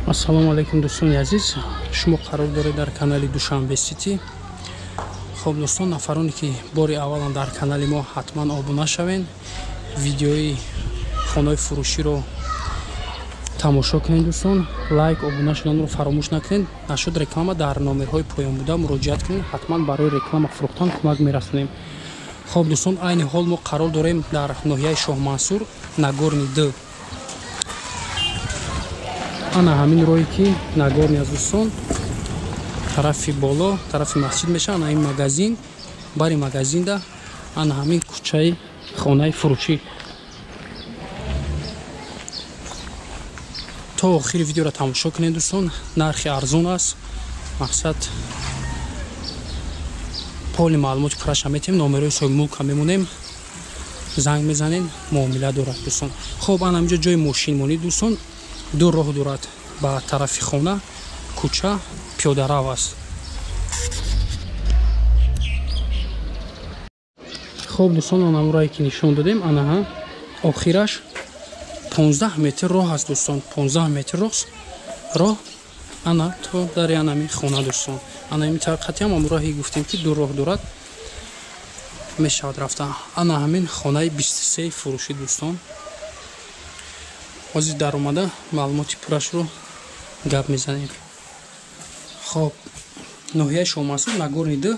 Ассалому алайкум дӯстони азиз, шумо қарор доред дар канали Душанбе Сити. Хоб дӯстон, нафароне ки бори аввалан дар канали мо, ҳатман обуна шавед, видеои хонаи фурӯширо тамошо кунед дӯстон, лайк, обуна шуданро фаромӯш накунед. Нашуд реклама дар номерҳои поён буда муроҷиат кунед, ҳатман барои реклама фурӯхтан кӯмак мерасонем. Хоб дӯстон, айни ҳол мо қарор дорем дар ноҳияи Шоҳмансур, Нагорни 2. Ана ҳамин роҳе ки Нагорни аз дӯстон, тарафи боло, тарафи масҷид мешавад, ана ин магазин, бари магазинда ана ҳамин кӯчаи хонаи фурӯшӣ. То охири видеоро тамошо кунед дӯстон, нархи арзон аст, мақсад поли маълумоти пурраша метиҳем, номерои соҳибмулка мемонем, занг мезанед, муомила дорад дӯстон. Хоб, ана ҳаминҷо ҷои мошинмонӣ дӯстон, ду роҳ дорад ба тарафи хона, кӯча пиёдарав аст. Хоб дӯстон, анам роҳе ки нишон додем, анаҳа охираш 15 метр роҳ аст дӯстон, 15 метр роҳ ана то дари анами хона дӯстон. Ана ин тарафатиам ам роҳе гуфтем ки ду роҳ дорад, мешавад рафта. Ана ҳамин хонаи 23 фурӯшӣ дӯстон. Ҳозир даромада маълумоти пуррашро гап мезанем. Хоб, ноҳияи Шоҳмансур, Нагорни 2,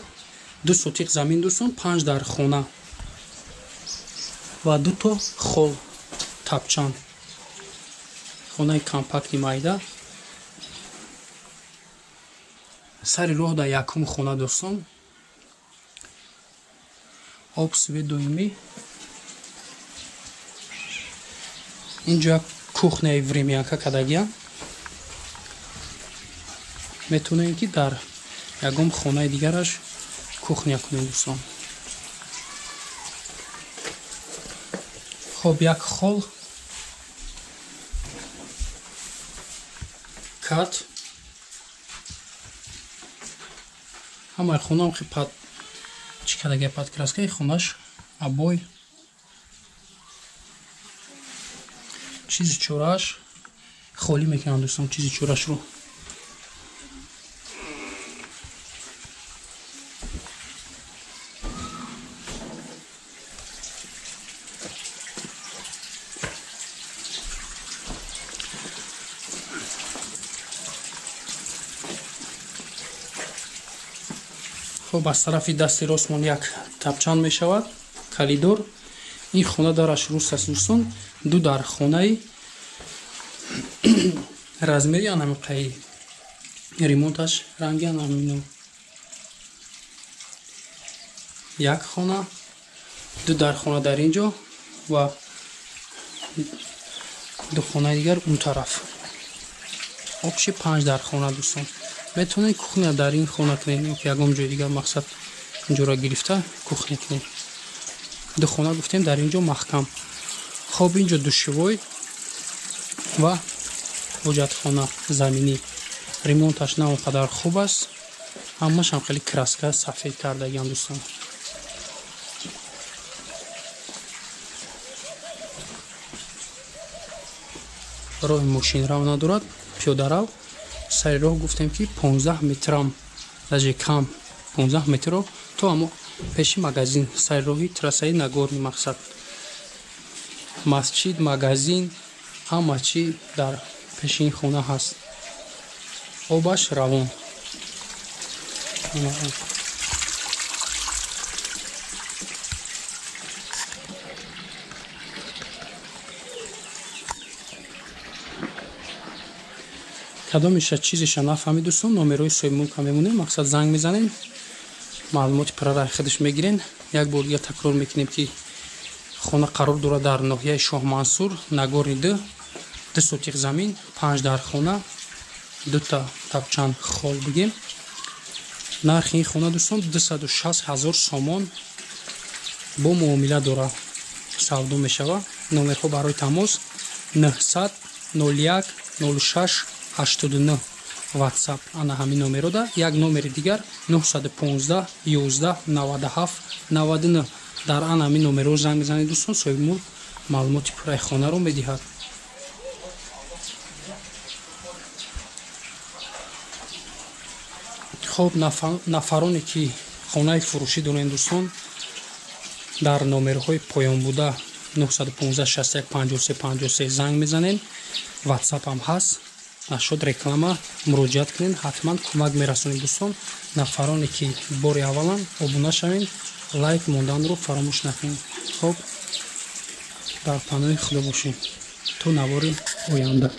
2 сотиқ замин дӯстон, 5 дар хона ва 2 то хол тапчан. Хонаи компактни майда. Сари роҳ дар якум хона дӯстон. Об, свет доимӣ. Инҷо як кухняи времянка кардагия. Метавонем ки дар ягон хонаи дигараш кухня кунем дӯстон. Хоб, як хол, кат, ҳамаи хонаам хи пад чӣ кардагия, подкраскаи хонаш, обой, чизи чорааш холӣ мекунам дӯстон, чизи чорашро. Хоб, аз тарафи дасти ростмон як тапчан мешавад, коридор. Ин хона дараш рӯст аст дӯстон, ду дар хонаи размери анамиқаи, ремонташ ранги анамино. Як хона, ду дар хона дар инҷо ва ду хонаи дигар он тараф. Обши 5 дар хона дӯстон. Метавонед кухня дар ин хона кунед ё ки ягон ҷои дигар, мақсад инҷоро гирифта кухня кунед. Ду хона гуфтем дар инҷо маҳкам. Хоб, инҷо душевой ва ҳоҷатхона заминӣ. Ремонташ на он қадар хуб аст, ҳамашам хеле краска сафед кардагиам дӯстон. Роҳи мошинрав надорад, пиёдарав. Сари роҳ гуфтем ки 15 метрам, даже кам 15 метрро то амо пеши магазин, сари роҳи трассаи Нагорни, мақсад масҷид, магазин, ҳама чӣ дар пеши ин хона ҳаст. Обаш равон. Кадомиша чизеша нафаҳмид дӯстон, номерои соҳибмулка мемонем, мақсад занг мезанем, маълумоти пурра худаш мегирен. Як бор дигар такрор мекунем ки хона қарор дорад дар ноҳияи Шоҳмансур, Нагорни 2, 2 сотиқ замин, 5 дар хона, 2 та тапчан хол бигем. Нархи ин хона дӯстон 260 000 сомон бо муомила дорад, савдо мешавад. Номерҳо барои тамос 900 01 06 89 WhatsApp, ана ҳамин номеро да. Як номери дигар 915 11 97 99. Дар ана ҳамин номеро занг мезанед дӯстон, соҳибмулк маълумоти пурраи хонаро медиҳад. Хоб, нафароне ки хонаи фурӯшӣ дорем, дӯстон, дар номерҳои поёнбуда 915 61 53 53 занг мезанед. Ватсап ҳам ҳаст. Нашуд реклама, муроҷиат кунед, ҳатман кӯмак мерасонем. Дӯстон, нафароне ки бори аввалан, обуна шавед, лайк монданро фаромӯш накунед. Хоб, дар паноҳи Худо бошед то навори оянда.